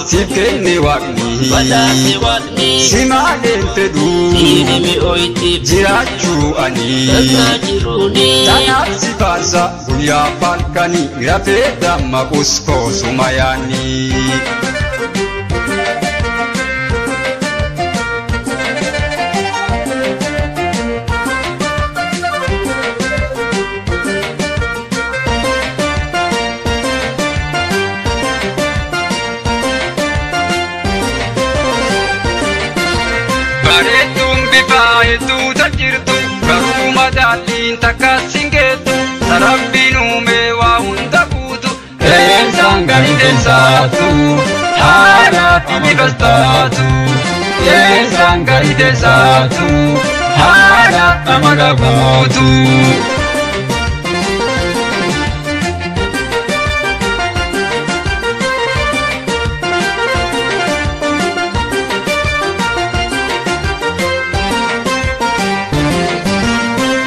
Siif kenne Waaqni. Badhaase Waaqni. Si maleen fedhu. Siini mi'ooyti. Jiraachuu ani. Dansaa jiruuni. Tanaaf si faarsa guyyaa halkanii rafee dammaqus koosuma yaanni. Bareedduun bifaa hedduuta jirtu garuu madaalliin takka singeettu tarabbiin uumee waa hunda guutu qeensaan garideensaatu haadhaa fi bifas taatu qeensaan garideensaatu haadhaa amala guutu.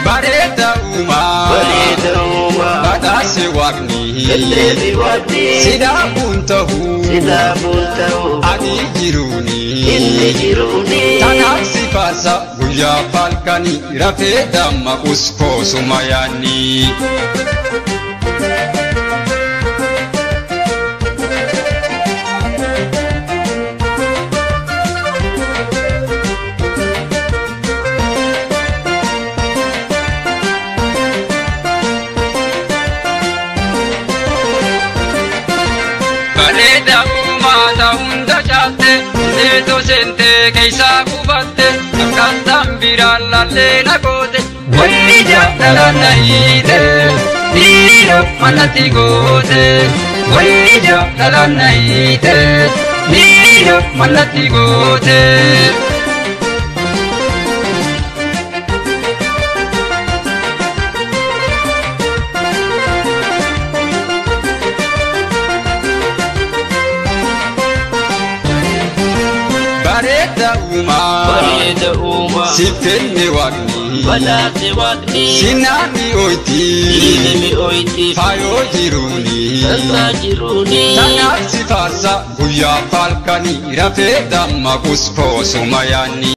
Bareeda uumaa. Bareeda uumaa. Badhaase Waaqni. Kenneefi Waaqni. Sidaafuun ta'uu. Sidaafuun ta'uu. Ani jiruuni. Inni jiruuni. Tanaaf si faarsa guyyaa halkanii rafee dammaqus koosuma yaanni. Bareeda uumaa hunda caalte leetoo seentee keessaa qubatte akkaataan biraan laallee na goote wanni jaalala na hiite dhiira manatti goote wanni jaalala na hiite dhiira manatti goote. Bareeda uumaa. Bareeda uumaa. Siif kenne Waaqni. Badhaase Waaqni. Sinaan mi'ooyti. Siini mi'ooyti. Faayoo jiruuni. Dansaa jiruuni. Tanaaf si faarsa guyyaa halkanii rafee dammaqus koosuma yaanni.